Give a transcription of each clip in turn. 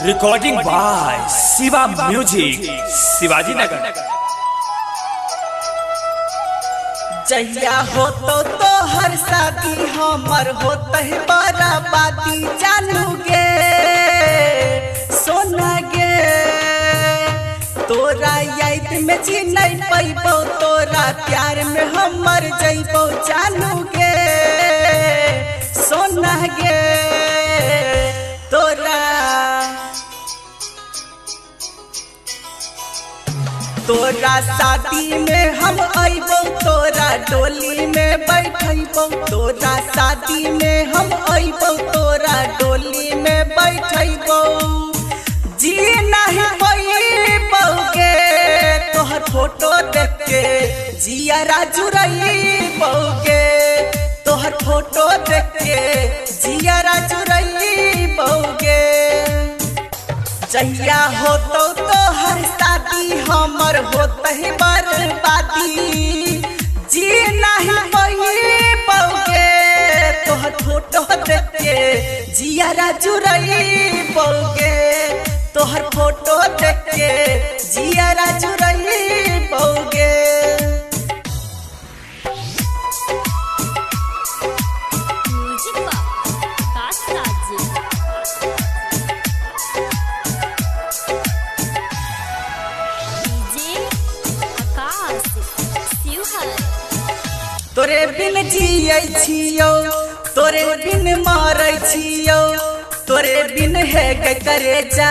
Recording by Shiva music Shivaji Nagar. जहिया हो तो हर शादी हमर होत है बराबादी जानू गे सोना गे, तोरा याद में जी नहीं पैबो, तोरा प्यार में हम मर जइबो जानू गे सोना गे। तोरा शादी में हम अइबो, तोरा डोली में बैठबो, तोरा शादी में हम अइबो, तोरा डोली में बैठबो। जी नहीं पैबो गे तोहर फोटो देख के जिया जुड़ैबो गे, तोहर फोटो देख के जिया जुड़ैबो गे। जहिया हो तो हर शादी हमर होत है बर्बादी, जी नहीं पैबो गे तोहर फोटो देख के जिया जुड़ैबो गे, तोहर फोटो देख के जिया जुड़ैबो गे। तोरे बिन जियै छियौ, तोरे बिन मरै छियौ, तोरे बिन हे गे करेजा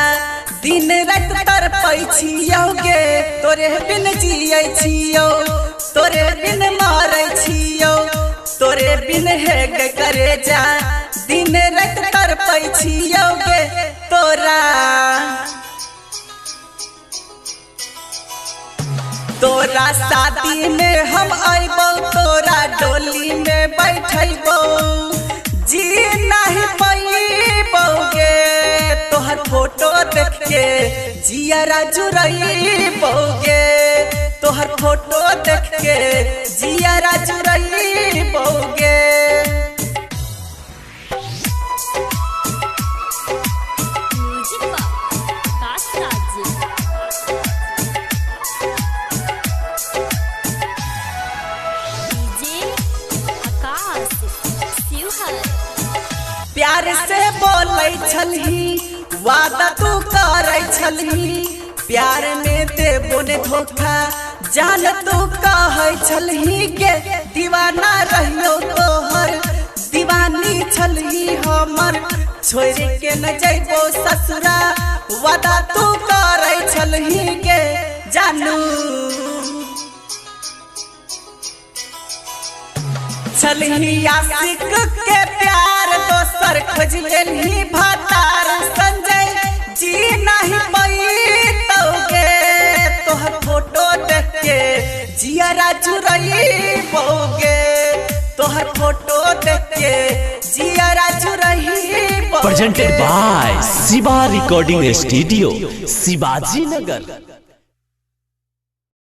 दिन रात तड़पै छियौ गे। तोरे बिन जियै छियौ, तोरे बिन मरै छियौ, तोरे बिन हे गे करेजा दिन रात तड़पै छियौ गे। तोरा शादी में हम अइबो, तोरा डोली में बैठबो, जी नहीं पैबो गे तोहर फोटो देख के जिया जुड़ैबो गे, तोहर फोटो देख के जिया जुड़ैबो गे। प्यार से बोलै छलही, वादा तू करै छलही, प्यार में देबो ने धोखा जान तू कहै छलही गे। दीवाना रहियो तोहर दीवानी छलही हमर, छोड़ के न जइबो ससुरा वादा तू करै छलही गे जानू। छलही आशिक के प्यार दोसर खोज लेलही भतार, संजय जी नहीं पैतौ गे तोहर फोटो देख के जिया जुड़ैबो गे, तोहर फोटो देख के जिया जुड़ैबो। Presented by Shiva recording studio Shivaji Nagar.